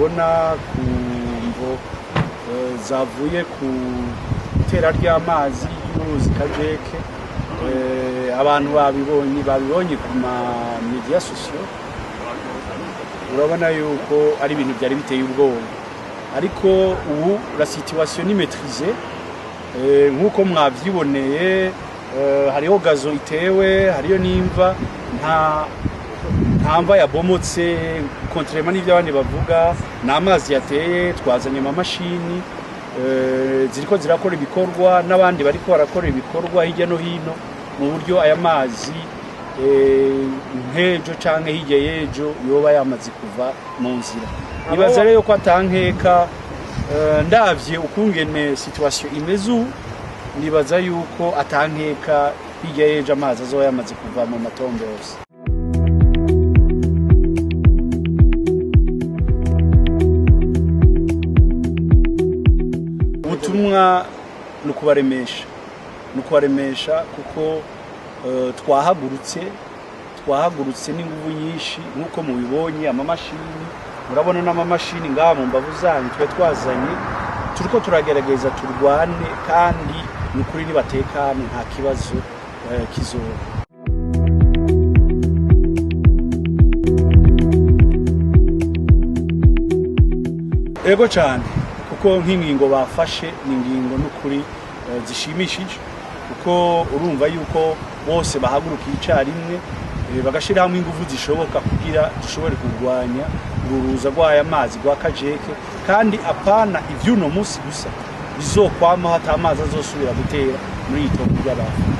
mubibona ku mvo zavuye ku itera ry'amazi y'uruzi Kajeke. Abantu babibonye ku ma médias sociaux. Urabona yuko ari ibintu byari biteye ubwoba, ariko ubu la situation ni maîtrisée. Nk'uko mwavyiboneye, hariho gazon itewe, hariyo n'imva, nta mva yabomotse, contrairement n'ivyo abandi bavuga. Ni amazi yateye. Twazanye amamashini, ziriko zirakora ibikorwa, n'abandi bariko barakora ibikorwa hirya no hino, mu buryo aya mazi nk'ejo canke hirya y'ejo yoba yamaze kuva mu nzira. Nibaza rero ko atankeka, ndavye ukungene situation imeze ubu, nibaza yuko atankeka hirya y'ejo amazi azoba yamaze kuva mu matombo yose. Ubutumwa ni ukubaremesha, ni ukubaremesha, kuko twahagurutse n'inguvu nyinshi nk'uko mubibonye. Amamashini, murabona n'amamashini ngaha mu mbavu zanyu twe twazanye, turiko turagerageza turwane, kandi ni ukuri nibatekane, nta kibazo kizoba. Ego cyane, kuko nk'ingingo bafashe ni ingingo n'ukuri zishimishije, kuko urumva yuko bose bahagurukiye icyarimwe, bagashyira hamwe ingufu zishoboka kugira dushobore kurwanya ururuza rw'aya mazi rwa Kajeke, kandi apana ivy'uno munsi gusa, bizokwamaho ata amazi azosubira gutera muri iyi tongo ry'abantu.